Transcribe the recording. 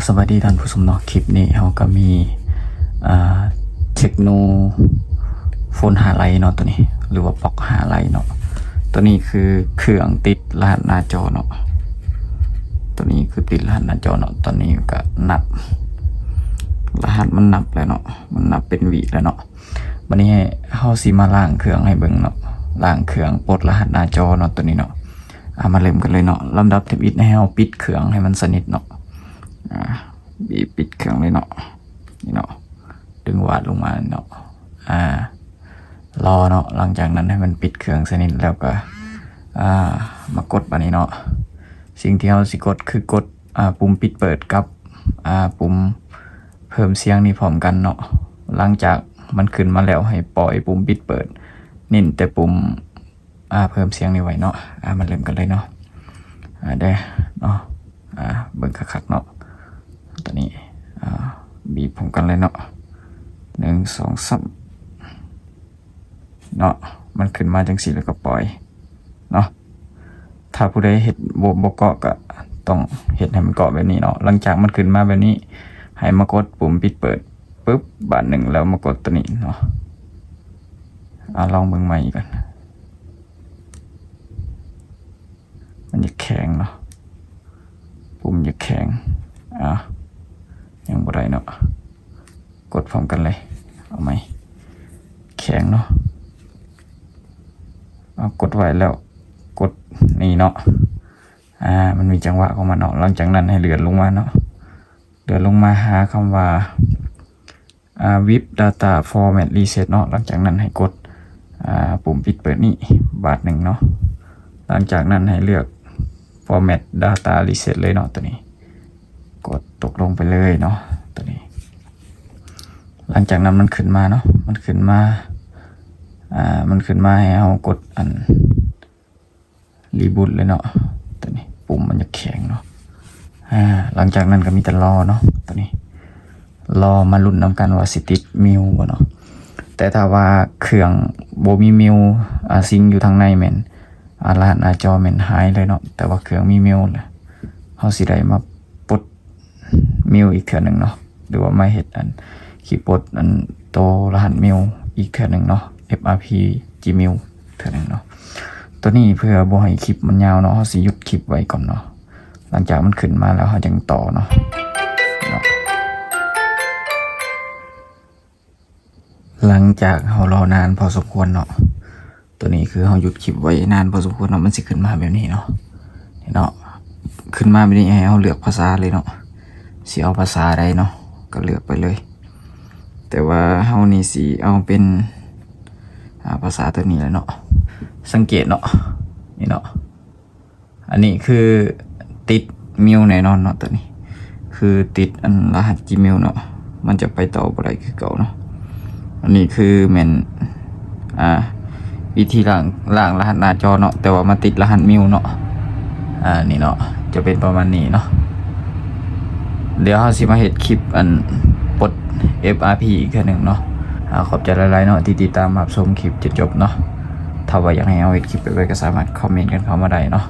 ສະບາຍດີທ່ານຜູ້ຊົມເນາະ, ຄລິບນີ້ເຮົາກໍມີ ອ່າ ເທັກໂນໂຟນຫ້າໄລເນາະ ຕົວນີ້ ຫຼືວ່າປັອກຫ້າໄລເນາະ. ຕົວນີ້ຄືເຄື່ອງຕິດລະຫັດໜ້າຈໍເນາະ, ຕົວນີ້ຄືຕິດລະຫັດໜ້າຈໍເນາະ. ຕອນນີ້ກໍນັບ ລະຫັດມັນນັບແລ້ວເນາະ, ມັນນັບເປັນວິແລ້ວເນາະ. ບັດນີ້ເຮົາຊິມາລ້າງເຄື່ອງໃຫ້ເບິ່ງເນາະ, ລ້າງເຄື່ອງ ປົດລະຫັດໜ້າຈໍເນາະ ຕົວນີ້ເນາະ. ອ່າ ມາເລີ່ມກັນເລີຍເນາະ. ລຳດັບທຳອິດໃຫ້ເຮົາປິດເຄື່ອງໃຫ້ມັນສະໜິດເນາະ. ອ່າ ບີບປິດເຄື່ອງເລີຍເນາະ, ນີ້ເນາະ, ດຶງຫວາດລົງມາເນາະ. ອ່າ ລໍເນາະ, ຫຼັງຈາກນັ້ນໃຫ້ມັນປິດເຄື່ອງສະໜິດແລ້ວກໍ ອ່າ ມາກົດບາດນີ້ເນາະ. ສິ່ງທີ່ເຮົາຊິກົດຄືກົດ ອ່າ ປຸ່ມປິດເປີດກັບ ອ່າ ປຸ່ມເພີ່ມສຽງນີ້ພ້ອມກັນເນາະ. ຫຼັງຈາກມັນຂຶ້ນມາແລ້ວ ໃຫ້ປ່ອຍປຸ່ມປິດເປີດ, ເນັ້ນແຕ່ປຸ່ມ ອ່າ ເພີ່ມສຽງນີ້ໄວ້ເນາະ. ອ່າ ມາເລີ່ມກັນເລີຍເນາະ. ອ່າ ເດີເນາະ, ອ່າ ເບິ່ງຄັກໆເນາະ. ຕົວນີ້ ອ່າ ບີບພ້ອມກັນເລີຍເນາະ, ໜຶ່ງ ສອງ ສາມ ເນາະ. ມັນຂຶ້ນມາຈັ່ງຊີ້ແລ້ວກໍປ່ອຍເນາະ. ຖ້າຜູ້ໃດເຮັດບໍ່ ບໍ່ເກາະ ກໍຕ້ອງເຮັດໃຫ້ມັນເກາະແບບນີ້ເນາະ. ຫຼັງຈາກມັນຂຶ້ນມາແບບນີ້ ໃຫ້ມາກົດປຸ່ມປິດເປີດປຶບ ບາດໜຶ່ງ ແລ້ວມາກົດຕົວນີ້ເນາະ. ອ່າ ລອງເບິ່ງໃໝ່ອີກກ່ອນ. ມັນຢາກແຂງເນາະ, ປຸ່ມຢາກແຂງ. ອ່າ ຍັງບໍ່ໄດ້ເນາະ, ກົດພ້ອມກັນເລີຍ. ເອົາໃໝ່, ແຂງເນາະ. ເອົາ ກົດໄວ້ແລ້ວ ກົດນີ້ເນາະ. ອ່າ ມັນມີຈັງຫວະຂອງມັນເນາະ. ຫຼັງຈາກນັ້ນໃຫ້ເລື່ອນລົງມາເນາະ, ເລື່ອນລົງມາຫາຄຳວ່າ ອ່າ Whip Data Format Reset ເນາະ. ຫຼັງຈາກນັ້ນໃຫ້ກົດ ອ່າ ປຸ່ມປິດເປີດນີ້ບາດໜຶ່ງເນາະ. ຫຼັງຈາກນັ້ນໃຫ້ເລືອກ Format Data Reset ເລີຍເນາະ, ຕົວນີ້ ກົດຕົກລົງໄປເລີຍເນາະ ຕົວນີ້. ຫຼັງຈາກນັ້ນມັນຂຶ້ນມາເນາະ, ມັນຂຶ້ນມາ ອ່າ ມັນຂຶ້ນມາໃຫ້ເຮົາກົດອັນ reboot ເລີຍເນາະ. ຕົວນີ້ປຸ່ມມັນຢາກແຂງເນາະ. ອ່າ ຫຼັງຈາກນັ້ນກໍມີແຕ່ລໍເນາະ, ຕົວນີ້ລໍມາລຸ້ນນຳກັນວ່າຊິຕິດມິວບໍ່ເນາະ. ແຕ່ຖ້າວ່າເຄື່ອງບໍ່ມີມິວ ອ່າ ຊິງຢູ່ທາງໃນແມ່ນ ອ່າ ລະຫັດໜ້າຈໍແມ່ນຫາຍເລີຍເນາະ. ແຕ່ວ່າເຄື່ອງມີມິວ ເຮົາຊິໄດ້ມາປົດມິວອີກເທື່ອໜຶ່ງເນາະ, ຫຼືວ່າມາເຮັດອັນ ຄີບອດ ອັນ ໂຕລະຫັດມິວອີກເທື່ອໜຶ່ງເນາະ, ເອັຟອາພີຈີມິວເທື່ອໜຶ່ງເນາະ. ຕົວນີ້ເພື່ອບໍ່ໃຫ້ຄລິບມັນຍາວເນາະ, ເຮົາຊິຢຸດຄລິບໄວ້ກ່ອນເນາະ. ຫຼັງຈາກມັນຂຶ້ນມາແລ້ວ ເຮົາຈັ່ງຕໍ່ເນາະ. ຫຼັງຈາກເຮົາລໍນານພໍສົມຄວນເນາະ, ຕົວນີ້ຄືເຮົາຢຸດຄລິບໄວ້ນານພໍສົມຄວນເນາະ, ມັນຊິຂຶ້ນມາແບບນີ້ເນາະ. ນີ້ເນາະ, ຂຶ້ນມາແບບນີ້ໃຫ້ເຮົາເລືອກພາສາເລີຍເນາະ, ຊິເອົາພາສາໃດເນາະ ກໍເລືອກໄປເລີຍ. ແຕ່ວ່າເຮົານີ້ຊິເອົາເປັນ ອ່າ ພາສາຕົວນີ້ແຫຼະເນາະ. ສັງເກດເນາະ, ນີ້ເນາະ, ອັນນີ້ຄືຕິດມິວແນ່ນອນເນາະ, ຕົວນີ້ຄືຕິດອັນລະຫັດຈີມິວເນາະ, ມັນຈະໄປຕໍ່ບໍ່ໄດ້ຄືເກົ່າເນາະ. ອັນນີ້ຄືແມ່ນ ອ່າ ວິທີລ້າງ ລ້າງລະຫັດໜ້າຈໍເນາະ, ແຕ່ວ່າມາຕິດລະຫັດມິວເນາະ. ອ່າ ນີ້ເນາະ, ຈະເປັນປະມານນີ້ເນາະ. ດຽວເຮົາຊິມາເຮັດຄລິບອັນປົດເອັຟອາພີອີກເທື່ອໜຶ່ງເນາະ. ອ່າ ຂອບໃຈຫຼາຍໆເນາະ ທີ່ຕິດຕາມຮັບຊົມຄລິບຈົນຈົບເນາະ. ຖ້າວ່າຢາກໃຫ້ເຮົາເຮັດຄລິບແບບໃດ ກໍສາມາດຄອມເມັນກັນເຂົ້າມາໄດ້ເນາະ.